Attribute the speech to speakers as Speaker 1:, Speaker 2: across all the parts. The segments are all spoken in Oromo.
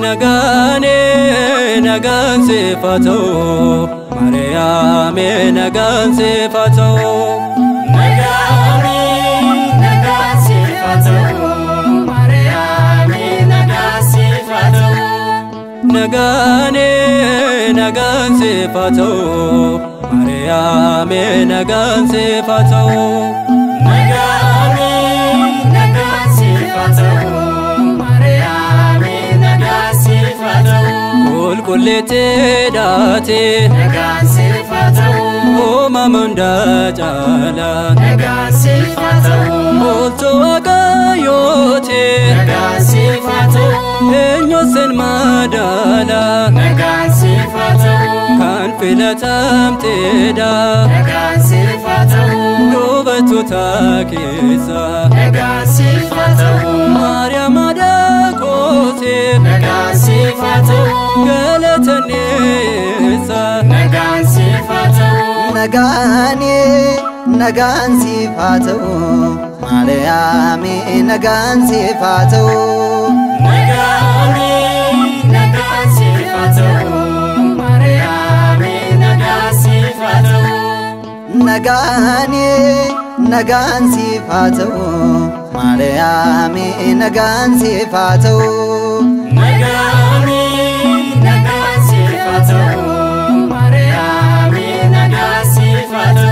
Speaker 1: Nagaane nagaan sifato Mariyaame nagaan sifato
Speaker 2: Nagaane nagaan sifato Mariyaame nagaan sifato
Speaker 1: Nagaane nagaan sifato Mariyaame nagaan sifato
Speaker 2: Nagaane nagaan sifato
Speaker 1: Qulqulleettee daate
Speaker 2: Nagaan sifato
Speaker 1: uumama hundaa caala
Speaker 2: Nagaan sifato
Speaker 1: Ooltuu Waaqayyooti
Speaker 2: Nagaan sifato
Speaker 1: eenyusin madaala
Speaker 2: Nagaan sifato
Speaker 1: kan filatamteedha
Speaker 2: Nagaan sifato
Speaker 1: dubartoota keessa
Speaker 2: Nagaan sifato
Speaker 1: Maariyaam haadha
Speaker 2: Nagaan sifato
Speaker 1: galatanneessa
Speaker 2: Nagaan sifato
Speaker 3: Nagaane nagaan sifato Mariyaame nagaan sifato
Speaker 2: Nagaane nagaan sifato Mariyaame nagaan sifato
Speaker 3: Nagaane nagaan sifato Mariyaame nagaan sifato
Speaker 2: Nagaane nagaan sifato Mariyaame nagaan sifato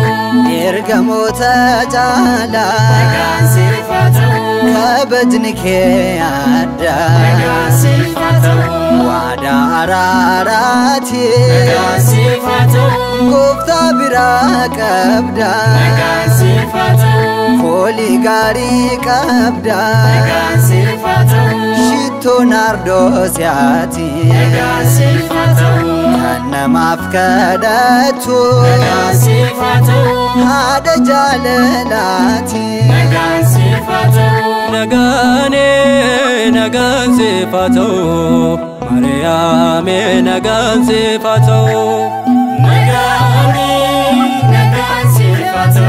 Speaker 3: Ergamoota caalaa
Speaker 2: Nagaan sifato
Speaker 3: kabajni kee adda
Speaker 2: Nagaan sifato
Speaker 3: waadaa araaraati
Speaker 2: Nagaan sifato
Speaker 3: gooftaa biraa qabda
Speaker 2: Nagaan sifato
Speaker 3: foolii gaarii qabda
Speaker 2: Nagaan sifato
Speaker 3: shittoo naardoosiyaati
Speaker 2: Nagaan sifato
Speaker 3: kan namaaf kadhattu
Speaker 2: Nagaan sifato
Speaker 3: haadha jaalalaati
Speaker 2: Nagaan sifato
Speaker 1: Nagaane nagaan sifato Mariyaame nagaan sifato
Speaker 2: Nagaane nagaan sifato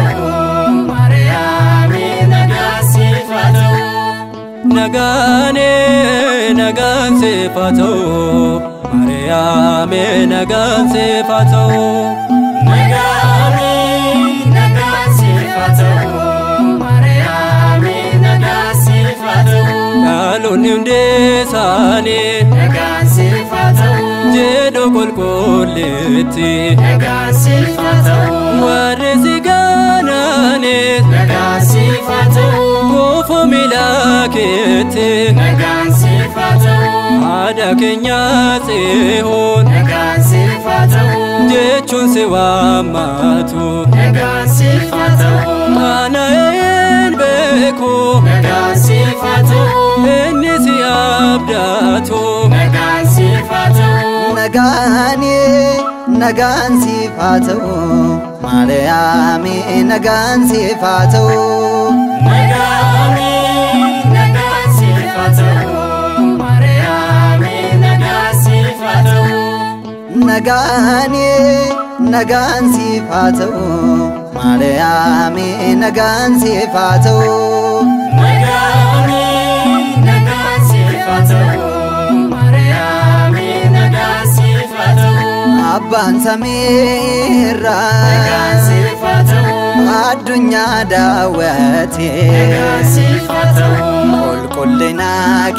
Speaker 2: Mariyaame nagaan sifato
Speaker 1: Nagaane nagaan sifato Mariyaame nagaan sifato
Speaker 2: Nagaane nagaan sifato Mariyaame nagaan sifato
Speaker 1: Dhaloonni hundi isaanii
Speaker 2: Nagaan sifato
Speaker 1: jedhu qulqulleetti
Speaker 2: Nagaan sifato
Speaker 1: warri si ganaanis
Speaker 2: Nagaan sifato
Speaker 1: kufuu miila keetti
Speaker 2: Nagaan sifato
Speaker 1: haadha keenya Tsiyoon
Speaker 2: Nagaan sifato
Speaker 1: jechuun si waammatu
Speaker 2: Nagaan sifato
Speaker 1: Qaana'een beeku
Speaker 2: Nagaan sifato
Speaker 1: inni si abdatu
Speaker 2: Nagaan sifato
Speaker 3: Nagaane nagaan sifato Mariyaame nagaan sifato
Speaker 2: Nagaane nagaan sifato Mariyaame nagaan sifato
Speaker 3: Nagaane nagaan sifato Mariyaame nagaan sifato
Speaker 2: Nagaane nagaan sifato Mariyaame nagaan sifato
Speaker 3: Abbaan samiirraa
Speaker 2: Nagaan sifato
Speaker 3: addunyaa daawwate
Speaker 2: Nagaan sifato
Speaker 3: qulqullina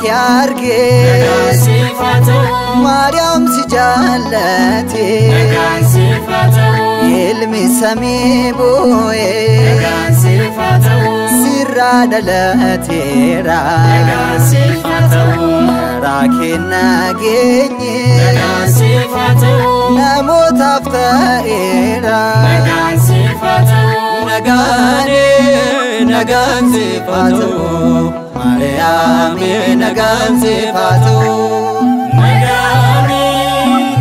Speaker 3: kee argee
Speaker 2: Nagaan sifato
Speaker 3: Maariyaam si jaallate
Speaker 2: Nagaan sifato
Speaker 3: ilmi samii bu'ee
Speaker 2: Nagaan sifato
Speaker 3: sirra sirraa dhalateera.
Speaker 2: Nagaan siif haa ta'u.
Speaker 3: Karaa keenya geenye
Speaker 2: Nagaan siif haa ta'u.
Speaker 3: namootaaf ta'eera.
Speaker 2: Nagaan siif haa ta'u.
Speaker 1: Nagaane nagaan siif haa ta'u, Maariyaami nagaan siif haa ta'u.
Speaker 2: Nagaani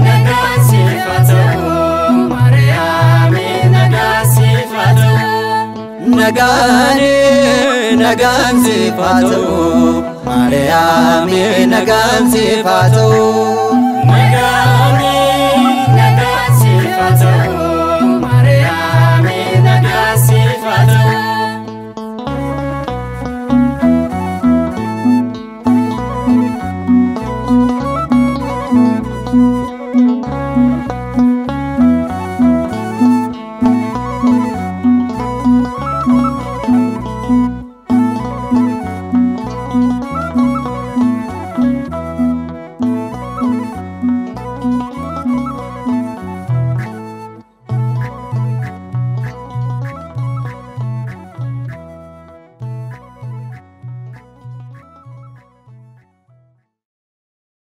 Speaker 2: nagaan siif haa ta'u. Maariyaami nagaan siif haa ta'u.
Speaker 1: Nagaane nagaan siif haa ta'u, Maariyaami nagaan siif haa ta'u.